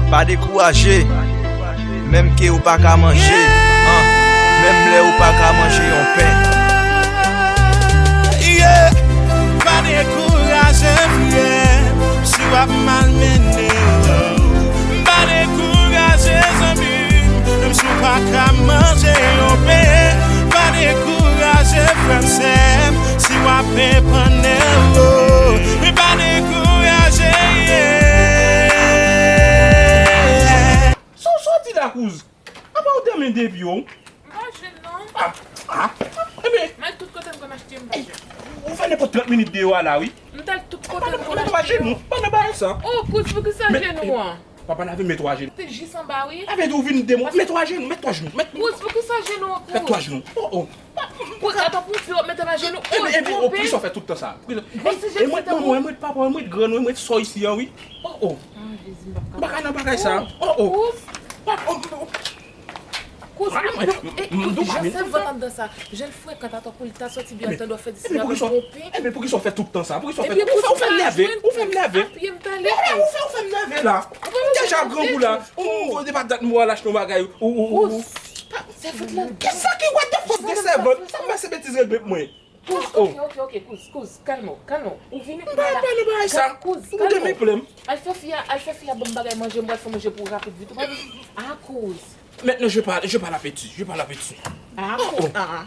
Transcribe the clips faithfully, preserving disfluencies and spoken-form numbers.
Pa dekouraje, menm ke ou pa ka manje, an, menm lè ou pa ka manje yon pen. Yeah. Pa dekouraje, frè m, si w ap malmennen. Pa dekouraje, zanmi m, menm si w pa ka manje yon pen. Pa dekouraje, frè m, sè m, si w ap epannen. Pa dekouraje, yeah. Sa w soti la, kouz? Apa w dòmi depi w? M pa jwenn non. Ah, ah, enben, M al tout kote m konn achte m pa jwenn. Ou fè nenpòt trant minit deyò a la, wi. M t al tout kote m konn Pandan pa achte jenou, yo. Pandan bagay sa. Oh, kouz, poukisa jenou an? Papa lave men twa jenou. Te jis anba, wi. Avè di ou vin de mwen, men twa jenou, met twa jenou, met. Kouz, poukisa jenou an, Met kouz? Twa jenou. Oh, oh. Kouz, atò pou di w mete nan jenou. Epi, Oh, epi, oh, twonpe. Poukisa w fè tout tan sa? Bon, se E mwen, jan mwen, mwen, papa, mwen, gran, mwen, mwen, sò isi an, wi. Oh, oh. Ah, Jezi, m p ap M pa ka nan bagay sa. Oh, oh. Kouz, Pa, oh, oh. kouz, Ah, mwen, e, m, m, kouz, m, jan m, sèvant anndan sa. Jan l frekan, atò pou l ta soti byen, l ta dwe fè disi Epi la poukisa, twonpe. epi poukisa w fè tout tan sa? Poukisa w fè Epi tout? Ou fè, ou fè m kouz, nève, ou fè m nève. A pye m t ale, Ou fè, ou fè, ou fè m nève la. Ou deja grangou la. Ou, ou, ou deja dat mwen al achte yon bagay. Ou, ou, ou, ou. Sèvant la. Kisa ki, what the fuck de sèvant? Sa m pase betiz regle pou mwen. Kouz, Oh. Ok, ok, ok, kouz, kouz, kouz, kalme w, kalme w. Ou vini M pa pale nan bagay sa. Kouz, Ou kalme de w. Meplè m. Al fè fi a, al fè fi a ban m bagay manje, m pral fè manje pou ou rapid vit. Ou pa vin. Ah, kouz. Maintenant, je parle, je parle à petit, je parle à petit. Ah, kouz. Ah.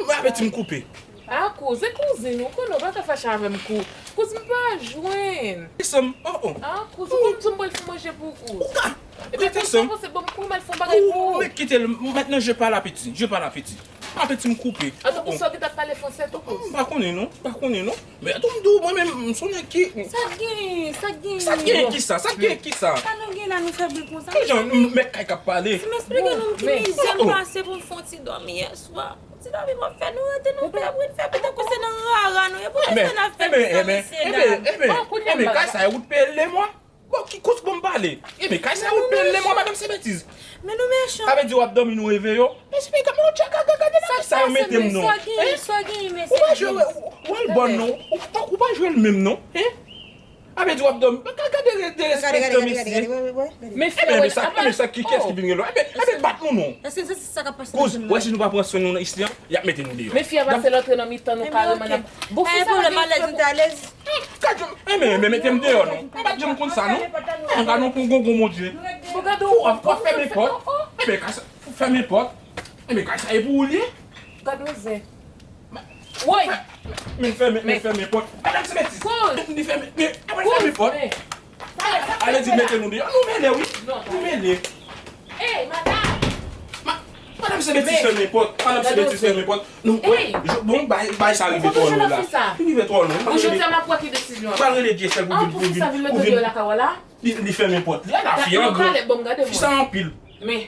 Mwen apeti m koupe. Ah, kouz, e kouzin ou, konnen w pa ka fache avè m, kouz. Kouz, m pa jwenn. Desanm, oh, oh. Ah, kouz, ou konn m pral fè manje pou ou, kouz. Ou ka. Epi, Rete kouz, sanm. Ou se ban m kou, m al fè yon bagay pou Ou ou. met kite l. Maintenant, je parle à petit, je parle à petit. Apeti m koupe. Atò, pou sa w gen t ap pale fransè tou, kouz. M pa konnen non, m pa konnen non. Men tou m di w, mwen menm, m son nèg ki. Sa k genyen, sa k genyen. Sa k genyen ki sa? Sa k genyen ki sa? Sa nou gen la, nou fè bri konsa. Ki jan m mèt kay k ap pale? Si m esplike nou ki Men. mizè m pase pou m fè yon ti dòmi yè swa. Ti dòmi m ap fè nou rete nou fè bri, n fè bri tankou se nan rara nou ye. Pou kisa n ap fè bri sa, mesye dam? Enben, enben, enben, kay sa e ou t peye l de mwa? Bon, ki kous bon m pale? Enben, kay sa e ou t peye l de mwa, madanm se betiz. Men nou mechan. Sa vle di w ap dòmi nou reve yo? Men se peyi k ap mwen tchè gade nan kisa yo mete m non. Sa genyen, sa genyen, mesye. Ou pa jwe, ou al bòn non. Ou pa, ou pa jwe l menm non. Hein? Sa vle di w ap dòmi. Gade, gade, gade, gade, gade, gade, gade, gade, gade. Men fi a Enben, wè men sa, men sa, ki kès ki vin gen lò? Enben, enben, bat nou non. Èske se sa k ap pase nan Kouz, zòn wè nan? Si nou pa pran swen nou isit an, y ap mete nou deyò. Men fi a pase l antre nan mitan nou kareman. N ap, bon, fi sa pa gen respè. Alèz. Gad, enben, enben, mete m deyò non. M pa t janm konn sa non. Enben, gad yon gongon, Bondye. Bon, gade Ou ap, w ap fèmen pòt. Enben, kay sa, ou fèmen pòt. Enben, kay sa e pou ou l ye? Gad yon zen. Woy! Men fèmen, men fèmen pòt. Madanm se betiz. Kouz! Li fèmen, men apre fèmen pòt. Men. Ale di mete nou deyò. Nou mele wi. Non. Nou mele. Ey, madanm! Ma-, madanm se betiz fèmen pòt. Madanm se betiz fèmen pòt. Nou, Ey! Bon, bay, bay sa rive twò lwen la. Li rive twò lwen. Bon, jodi a m ap wè ki desizyon. Pral rele Dyesèl pou vin, pou vin, pou vin. Pou fi sa vin mete deyò lakay w la? Li, li fèmen pòt. Li a la fi an gran. Fi sa anpil. Men.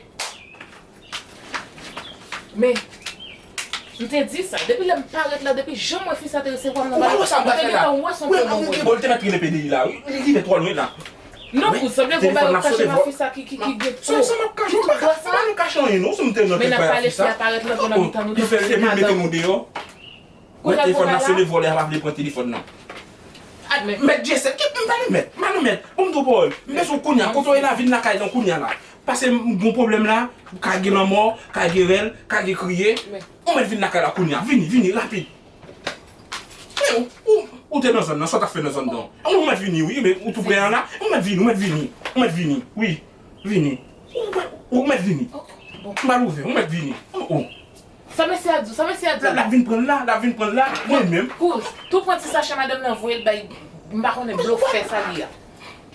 Men. M te di sa. Depi lè m parèt la, depi jan m wè fi sa te resevwa m nan bagay, m te gentan wè se yon pwoblèm. Ou te mèt rele P D I la, wi. Li rive twò lwen la. Non, pou sanble gon bagay ou kache nan fi sa ki, ki, ki gen. Sa, sa m ap kache, m pa ka, m pa ka kache anyen non, si m te nan kèk bagay fi sa. Men n ap pale fi a parèt la nan mitan nou, tankou se madanm. Li fè, li mete nou deyò. Wè telefòn nan sone, vòlè a pa vle pran telefòn nan. Mèt Dyesèl, ki m pa nan mèt, m pa nan mèt. Bon, m di w pawòl. M bezwen w kounye a, kote w ye la, vin lakay lan kounye a la. Pase m gon pwoblèm la, ka gen lanmò, ka gen rèl, ka gen kriye. Ou mèt vin lakay la kounye a, vini, vini, rapid. Men ou, ou, ou te nan zòn nan, sa w t ap fè nan zòn nan? Ou mèt vini, wi, men ou tou prè an la. Ou mèt vini, ou mèt vini, ou mèt vini, wi, vini. Ou, ou mèt vini. M al ouvè, ou mèt vini. Oh, oh. Sa mesye a di w, sa mesye a di w? L ap vin pran l la, l ap vin pran l la, mwen menm. Kouz, tou pran ti sachè madanm nan voye l bay, m pa konnen blofè sa li a.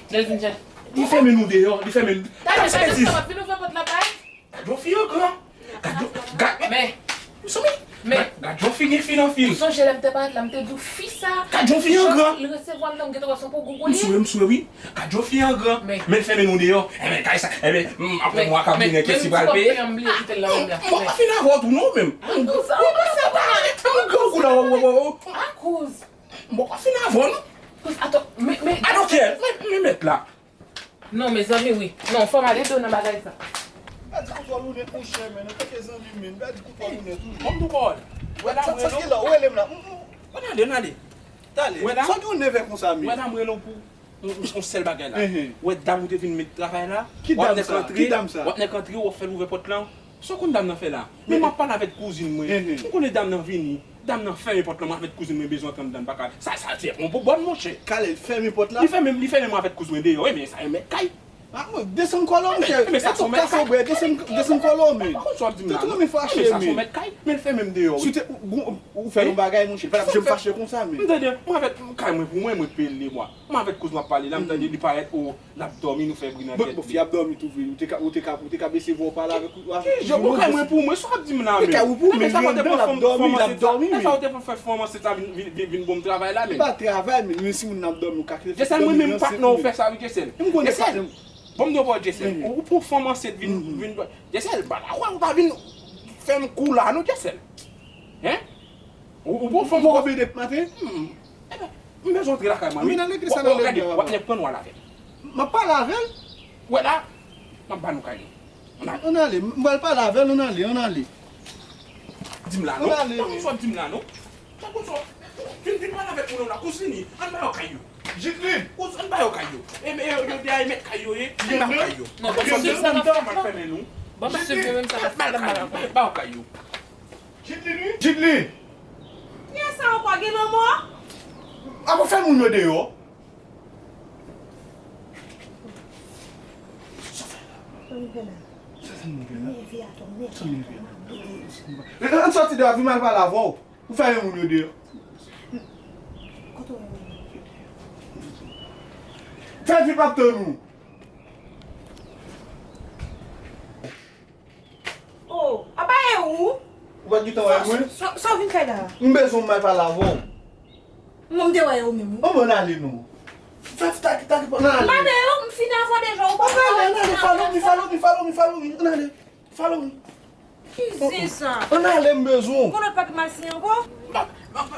Lè l vin chèche. Li fèmen nou deyò, li fèmen nou. Talè, talè, sa w ap vin ouvè pòt la bay? Gad yon fi an gran. Gad yon, gad, men, men, gad yon fi gen fi nan fi l. Ou sonje lè m te parèt la, m te di w fi sa. Gad yon fi an gran. Li resevwa m nan, m gentan wè se yon pwogou li ye. M swe, m swe, wi. Gad yon fi an gran. Men l fèmen nou deyò. Enben, kay sa, enben, apre mwa k ap vini, kiyès ki pral peye? M poko fin avè w tou non, menm. M grangou la, w, w, w, w. Akoz. M poko fin avè w non. Akoz, ato, men, men. I don't care. Men, men mèt la. Non, mezanmi, wi. Non, fò m ale dlo nan bagay sa. Pa di koutwa linèt, monchè, men, antanke zanmi m, men, pa di koutwa linèt, wi. Ban m di w pawòl. Wè la, m rele w. Ou rele m la. Ann ale, ann ale. Talè. Sa w gen w nève konsa, men? Wè la, m rele w pou yon, yon sèl bagay la. Ou wè dam ou te vin met travay la? Ki dam sa? Ki dam sa? W ap nèk antre, w ap fè l ouvè pòt lan. Sa w konn dam nan fè la? Men m ap pale avèk kouzin mwen. M konnen dam nan vini. Dam nan fèmen pòt lan, mwen avèk kouzin mwen bezwen antre anndan, m pa ka. Sa, sa se yon pwoblèm, monchè. Kale, l fèmen pòt la? Li fèmen, li fèmen mwen avèk kouzin mwen deyò, wi, men sa yon mèt kay. Ah, mwen, desann kòlò, monchè. Men sa se yon mèt kay. Desann, desann kòlò, men. Ou konn sa w ap di m la, non? Ou fache, men sa se yon mèt kay, men l fèmen m deyò, wi. Si w te, ou, ou, ou fè yon bagay, monchè, pa t ap janm fache konsa, men. M tande, mwen avèk kay mwen pou mwen, mwen peye l de mwa. Mwen avèk kouzin m ap pale la, m tande li parèt, o, l ap dòmi, nou fè bri nan tèt li. Bon, fi ap dòmi tou vre. Ou te ka, ou te ka, ou te ka bese vwa w pale avèk ou. Ki jan? Bon, kay mwen pou mwen, sa w ap di m la, men. Kay ou pou men, li anndan, l ap dòmi, l ap dòmi, men. Sa w te fè fanm ansent sa vin, vin, vin, vin ban m travay la, men. Li pa travay, men, men si moun nan ap dòmi, ou ka kite. Djèsèl, mwen menm patnè w fè sa, wi, Djèsèl. M konnen patnè. Bon, m te pale, Djèsèl. Ou, ou pran fanm ansent vin, vin, Djèsèl, ba la, ou pa vin fè m kou la, non, Djèsèl. Hein? Ou, ou bon fanm. Ou poko byen depi maten? Hmm. Enben, m bezwen antre lakay mwen, wi. Ann ale, sa nan lè a. W ap nèk pran w al avè l. M ap pale avè l. Ou wè la, m ap ba nou kay nou. Ann ale. Ann ale, m pral pale avè l, ann ale, ann ale. Di m la, non. Ann ale. Sa w di m la, non. Sa w di m la, non. Vin, vin pale avèk moun la, kouzin li. Ann ba yo kay yo. Jidlin! Kouzin, ann ba yo kay yo. E, e, yo, yo, de a, e mèt kay yo ye. Ann ba yo kay yo. Non, non, non, non, non, non, fèmen nou. Bon, mesye, menm sa, la fè mal. Ba yo kay yo. Jidlin, wi. Jidlin! Kiyès sa ankò? Gen lanmò? Apa fè moun yo deyò? Sa fè la? Sa fè moun fè la? Nève atò, nève atò, m ap boule. Ann sòti deyò, vin m al pale avè w. Ou fèmen moun yo deyò. Kote w wè moun yo? Fè vit, m ap tann ou. Oh, apa e ou? Ou pa t gentan wè mwen? Sa, sa, sa w vin fè la? M bezwen w, m al pale avè w. Mwen, m te wè ou menm, wi. Ann, ann ale non. Fè, fè, ta, ta, ann ale. M pa deyò, m fini avè w deja, ou konprann? Ann ale, ann ale, follow me, follow me, follow me, follow me. Ann ale. Follow me. Ki zen sa? Ann ale, m bezwen w. Gon lòt papye m al siyen ankò? Ba, ba, ba,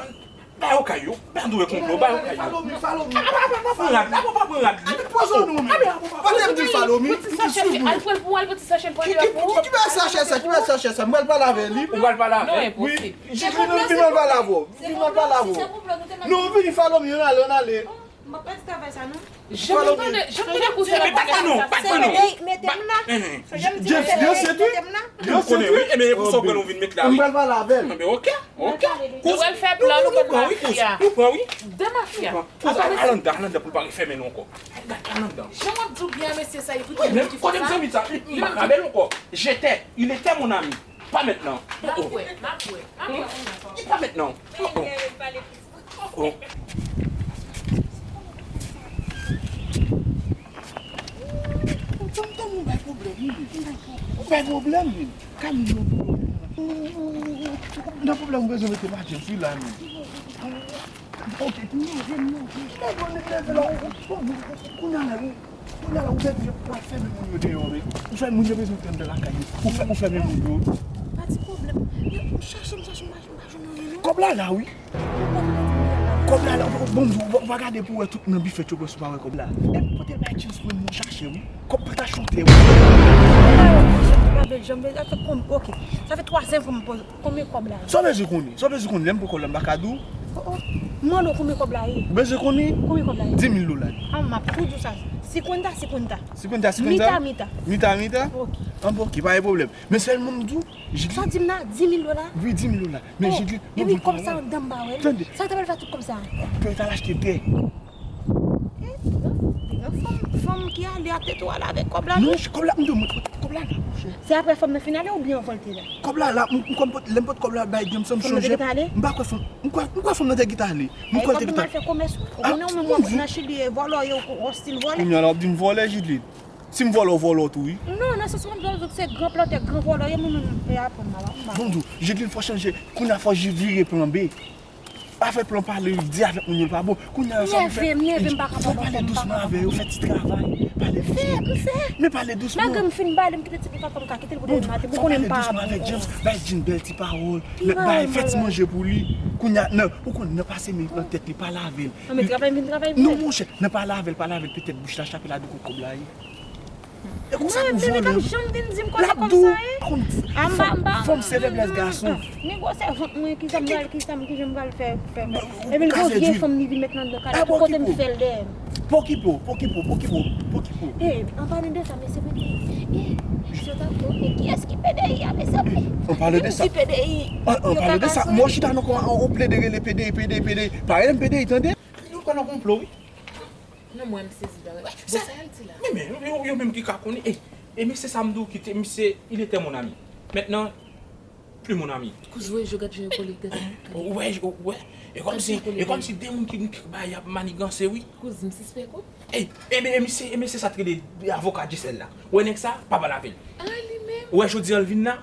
ba yo kay yo. Ba nou wè konplo, ba yo kay yo. Follow me, follow me. Apa, apa, apa, pran rad, apa, apa, pran rad li. Apa, poze w non, men. Apa, apa, apa. Poze m di follow me. Al pran l pou al, pran ti sachè l pou al pou. Ki, ki, ki bèl sachè sa, ki bèl sachè sa? M pral pale avè li. Ou pral pale avè li? Non, enposib. Jidlin, vin m al pale avè w. Vin m al pale avè w. Non, vini follow me, ann ale, ann ale. M pa pèdi travay sa, non. Janm tande, janm tande kouzen nan bagay sa. Mete m la. Mete m la. James, James, se tou? Mete m la. James, se tou? Mete m la. Mwen konnen, wi. Ebyen, e pou sa w pran nou vin met la, wi. M pral pale avè l. Ebyen, oke, oke. Ou pral fè plan, nou pral mafya. Nou pran, wi. De mafya. Kouz, al anndan, al anndan pou l pa refèmen nou ankò. Al anndan. Jan w ap di w byen, mesye sa, li pou tout moun ki fè sa. Kote m zanmi sa, li pa ka bèl ankò. J'étais, il était mon ami. Pa mentnan. M ap wè, m ap wè, m ap wè. Li pa mentnan. Oh, oh. Ou bay pwoblèm, wi. Ou bay pwoblèm, wi. Kay moun nan pwoblèm. Nan pwoblèm, ou bezwen mete madyans, wi, la, men. Ok, nève, nève. Nève, nève, la, ou, ou, ou, kounye a la, ou, kounye a la, ou mèt, ou al fèmen moun yo deyò, men. Ou fè moun yo bezwen tann nan lakay yo. Ou fè, ou fèmen moun yo. Pa ti pwoblèm. Yo, m chache, m chache, m pa, m pa jwenn anyen, non. Kòb la la, wi. Kòb la la, bon, bon, bon, pa gade pou wè tout nan bifèt yo pran si w pa wè kòb la. Epi pote l bay James pou nou chache, wi. Kòb pa ta chante, wi. Sa fè twa zen fwa m poze. Konbyen kòb la ye? Sa w bezwen konnen? Sa w bezwen konnen? Lè m pran kòb la, m pa ka di w. Oh, oh. M mande w konbyen kòb la ye? Ou bezwen konnen? Konbyen kòb la ye? Dis mil dola. Ah, m ap tou di w sa. Cincuenta, cincuenta. Cincuenta, cincuenta? Mita, mita. Mita, mita? Ok. An, bon, ok, pa gen pwoblèm. Men sèlman m di w, Jidlin. Sa w di m nan? Dis mil dola? Wi, dis mil dola. Men Jidlin, epi kòb sa anndan m pa wè l. Tande. Sa w ta pral fè tout kòb sa? Pou l t al achte tè. Eh, fanm, fanm ki ale a tete w ale avèk kòb la, non, wi. Kòb la, m di w, mwen, kòb la la, monchè. Se apre fanm nan fin ale oubyen anvan l te la? Kòb la la, m, m konn pot, lè m pot kòb la bay James, m sonje. Fanm nan te gentan ale? M pa kwè fanm, m kwè, m kwè fanm nan te gentan ale. M kwè l te gentan. Kòb m al fè komès, wi. Ou konnen ou menm w ap nan Chili, e vòlò ye, ou, ou stil vòlè. Kounye a la w ap di m vòlè, Jidlin. Si m vòlè w, vòlè w tou, wi. Non, nan sans mwen, m di w, se gran plantè, gran vòlè ye, mwen menm, e aprann m a, m a. Bon, di w, Jidlin, fò chanje. Kounye a fò vire plan B. Afè plan pale, di avèk moun yo pa bon. Kounye a sa m fè. Nève m, nève m pa kapab ankò, m pa kapab. Fò pale dousman avè yo, fè ti travay. Pale dousman. M fè, m fè. Men pale dousman. Malgre m fin bale, m kite ti pipa pou m ka kite l pou demen maten. Bon, fò pale dousman avèk James, bay Jidlin bèl ti pawòl. Bay, fè ti manje pou li. Kounye a, nan, ou konn nan pase men nan tèt li, pale avè l. Non, men travay m vin travay vre. Non, monchè, nan pale avè l, pale avè l, petèt bouch la chape la di kote kòb la ye. E konsa pou vòlè. Men, men li p ap janm vin di m kote kòb sa ye. Anba, anba. Fanm se feblès gason. Ni gwosè vant mwen, ki sa m pral, ki sa m, ki jan m pral fè, fè, fè. Epi l gon vye fanm li vin met nan kay la, tout kote m fè l dèyè m. Pa okipe w, pa okipe w, pa okipe w, pa okipe w. E, an palan de sa, mesye, mesye, e, mesye, ta bon, e kiyès ki P D I a, mesye? An palan de sa, di P D I, an, an palan de sa, mwen chita nan kwen an, on plede rele P D I, P D I, P D I. Pa rele m P D I, tande? Nou pran nan konplo, wi. Non, mwen, m sezi bagay. Bon, sa, sa y al di la? Men, men, yo, yo, yo menm ki ka konnen. E, e mesye sa m di w ki te, misye, il était mon ami. Mentnan, plus mon ami. Kouz, voye je gad je kolik de sa. Ou wè, ou wè. E kòmsi, e kòmsi de moun ki, ki bay ap maniganse, wi. Kouz, m sispèk ou. E, e, e mesye, e mesye sa t rele avoka Jesèl la. Ou wè nèg sa, pa pale avè l. A, li menm. Ou wè jodi an l vin la,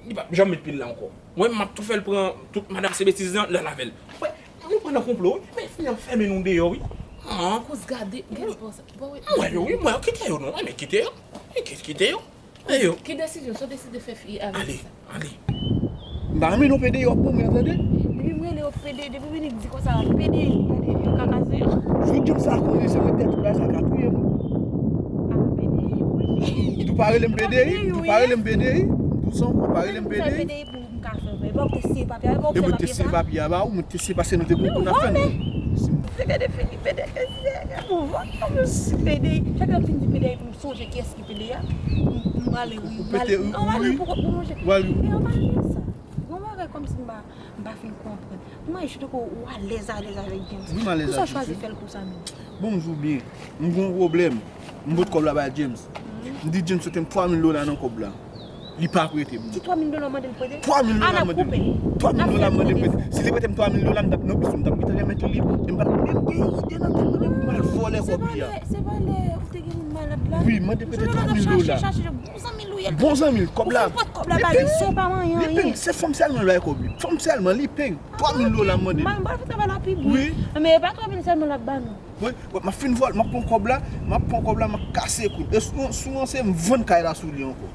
li p ap janm met pye l la ankò. Mwen, m ap tou fè l pran tout madanm se betiz lan, l al avè l. Ou wè, nou pran nan konplo, wi. Men fini an fèmen nou deyò, wi. An. Kouz, gade, gade, bon, sa, bon, wi. M wè yo, wi, m wè yo, kite yo non. Men kite yo. Kite, kite yo. E yo. Ki desizyon? Sa w deside fè fi avè sa? Ale, ale. M pa renmen non P D I w ap ban mwen, tande? Depi m rele yo P D I, depi w vini di konsa, P D I, gade, yo ka kase yo. Jou James sa konnen se mwen tèt tout bagay sa ka touye m. A, P D I, wi. Tou pa rele m P D I, tou pa rele m P D I. Tou san, tou pa rele m P D I. Pou m ka fè, men bon, te siyen papye, bon, fè papye sa. Papye a ba ou, mwen te siyen paske nou te konn konn ap fè nou. Te gade fini P D I, pou vòt, si P D I, chak lè m fin di P D I, m sonje kiyès ki P D I a, m, m ale ri, m ale ri. An, m ale ri pou kont mwen, sonje. E an palan de sa, yon bagay kòmsi m pa, m pa fin konprann. Mwen, je te ko ou alèz, alèz avèk James. Wi, m alèz avèk James. Poukisa w chwazi fè l konsa menm? Bon, m di w byen, m gen yon pwoblèm. M pot kòb la bay James. M di James prete m twa mil dola nan kòb la. Li pa prete m. Ti twa mil dola mande l prete? Twa mil dola mande l. Twa mil dola mande l prete. Si li prete m twa mil dola, m t ap nan prizon, m t ap gentan remèt li, e m pa t menm gen ide nan tèt mwen pou m al vòlè kòb li a. Se pa lè, se pa lè ou te gen moun malad la? Wi, mande prete twa mil dola. Chache, chache, bon zanmi l ou ye. Bon zanmi l, kòb la. Ou fin pot kòb la ba li, se pa manyen anyen. Li peng, se fanm sèlman l bay kòb li. Fanm sèlman, li peng. Twa mil dola mande l. Mwen, mwen fè travay la pi byen. Wi. Men e pa twa mil sèlman l ap ba nou. Wi, wi, m ap fin vòl, m ap pran kòb la, m ap pran kòb la, m ap kase kou l. E sou, sou an se m vann kay la sou li ankò.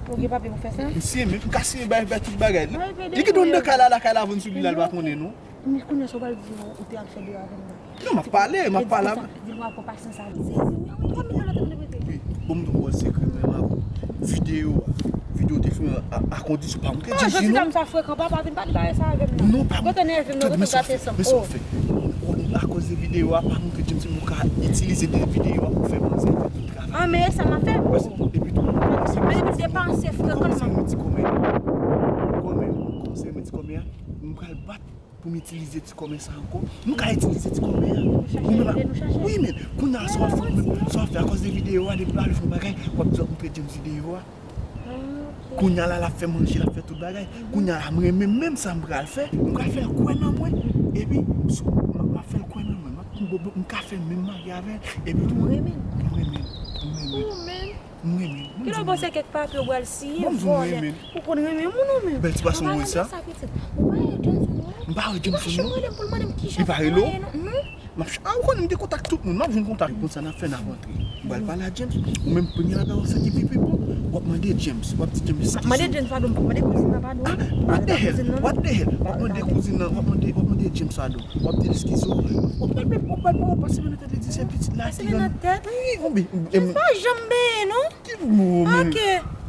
Ou gen papye pou fè sa? M siyen, men m ka siyen bay, bay tout bagay. Li gen done nan kay la, lakay la vann sou li la, l pa konnen non. Men kounye a sa w pral di nou, ou te ap fè deyò avè m nan. Non, m ap pale, m ap pale avè. Di nou ap pran pasyans avè m. Sezi, men wi, twa mil dola te vle prete. Wi, bon, m di w sekrè mwen avè w. Videyo a, videyo te fè a, a kondisyon pa montre James non. Jodi dam sa frekan, papa vin pa di bagay sa avè m non. Non, pa montre. Kote nève m nan, kote gate san m. Men sa w fè. Akoz de videyo a, pa montre James non, ou ka itilize de videyo a pou fè manzè fè tout travay. An, men e sa m ap fè pou ou. Epi tou, men depi depanse frekan. Kòm se yon ti kòmè, kòmè, kòm se yon ti kòmè, m pral bat pou m itilize ti kòmè sa ankò. Nou ka itilize ti kòmè a. Wi, men kounye a sa w ap fè, sa w ap fè akoz de videyo a, depi w al fè yon bagay, w ap di w ap montre James videyo a. Kounye a la, l ap fè manje, l ap fè tout bagay. Kounye a la, m renmen menm sa m pral fè, m pral fè l kwè nan mwen. Epi, m ap fè l kwè nan mwen. M ap, m ka fè menm mari avè l. Epi tou, m renmen l. M renmen l. M renmen l. Kilè w panse kèk papye w pral siyen, vòlè. Ou konn renmen moun ou menm. Bèl ti pason woy sa. An palan de sa, pitit. Ou pa wè James non? M pa wè James non. Li pa rele w? Non. M ap ch-, a, ou konnen m gen kontak tout moun. M ap jwenn kontak. Konsa n ap fè, n ap antre. M pral pale a James. Ou menm premye bagay w santi pipi bon. W ap mande James. W ap di James eskize w. M ap mande James padon, m p ap mande kouzin nan padon. Ah, what the hell? What the hell? W ap mande kouzin nan, w ap mande, w ap mande James padon. W ap di l eskize w. W ap pral, w ap pral, w ap pase nan tèt li di se pitit la ki rann. Pase nan tèt? Wi, konbyen. James pa janm benyen non. Ki mo menm? Ok.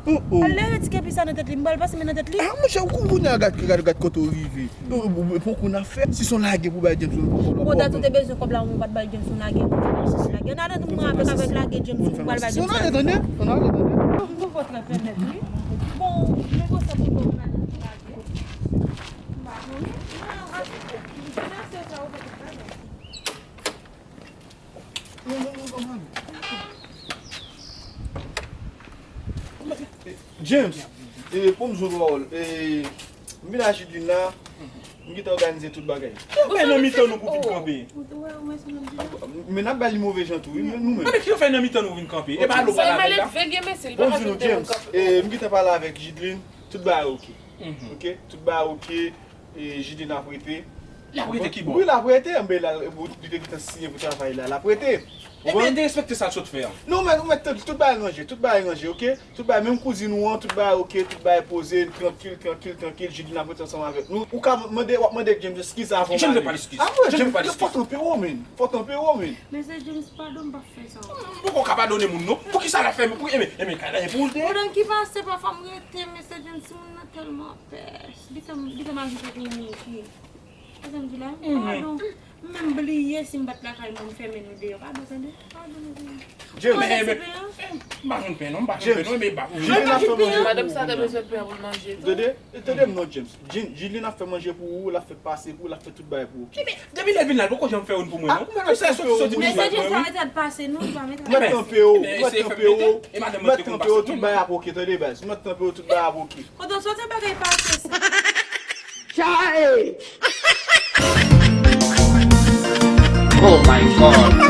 Oh, oh. Al leve ti kepi sa nan tèt li, m pral pase men nan tèt li. Ah, monchè, ou konnen gad, gad, gad kote w rive. Ou, ou, ou poko nan fè. Si se yon lage pou bay James, ou poko nan fè. Bon, dat ou te bezwen kòb la, ou pa t bay James yon lage, ou te bezwen yon lage. Nan, nan, mwen avèk, avèk lage James, ou pral bay James. On ale, tande? On ale, tande? Bon, bon, bon, trè, trè nèt, wi. Bon, men bon, sa pou bon, lage. M pa konnen. James, e, pou m jwe wòl, e, m vin a Jidlin la, m gentan òganize tout bagay. Ki fè nan mitan nou pou vin kanpe? Men n ap ba li move jan tou, wi, nou menm. Ki fè nan mitan nou vin kanpe? E pa lou pale avè l la? Bonjou, James. E, m gentan pale avèk Jidlin, tout bagay oke. Ok, tout bagay oke. E, Jidlin ap rete. L ap rete ki bò? Wi, l ap rete. Anben, la, li te gentan siyen pou travay la. L ap rete. Ebyen, derespekte sa l sot fè a. Non, men, ou mèt tande, tout bagay ranje, tout bagay ranje, oke? Tout bagay, menm kouzin ou an, tout bagay oke, tout bagay poze, trankil, trankil, trankil, Jidlin ap rete ansanm avèk nou. Ou ka mande, w ap mande James eskiz avan w ale. Je ne veux pas l'excuse. Ah, ouais, James, fò tanpe w, men. Fò tanpe w, men. Men se James, padon, m p ap fè sa. M poko ka padone moun, non. Poukisa l ap fè, pou, ebyen, ebyen, kay la, e pou l te ye. Pandan ki pase, pafwa m rete, men se James, timoun nan tèlman pès. Li fè m, li fè m aji tankou yon moun ki. Sa m di la, padon. M menm bliye si m pa t lakay mwen, m fèmen nou deyò. Padon, tande? Padon, tande. James, Mwen men- se pen an. M pa jwenn pen non, m pa jwenn pen non, men ba. Jilin ap fè manje. Madanm sa te bezwen pen pou l manje tou. Tande, tande m non, James. Jin- Jilin ap fè manje pou ou, l ap fè pase pou ou, l ap fè tout bagay pou ou. Depi lè vin la, l poko janm fè youn pou mwen non. Se sa soti soti Mwen Men mwen. se jen sa mete l pase nou, pa mete Mwen t kanpe ou, mwen t kanpe ou. Mwen t kanpe ou, tout bagay ap oke, tande baz. Mwen t kanpe ou, tout bagay ap oke. Kote w soti bagay pase sa? Oh my God.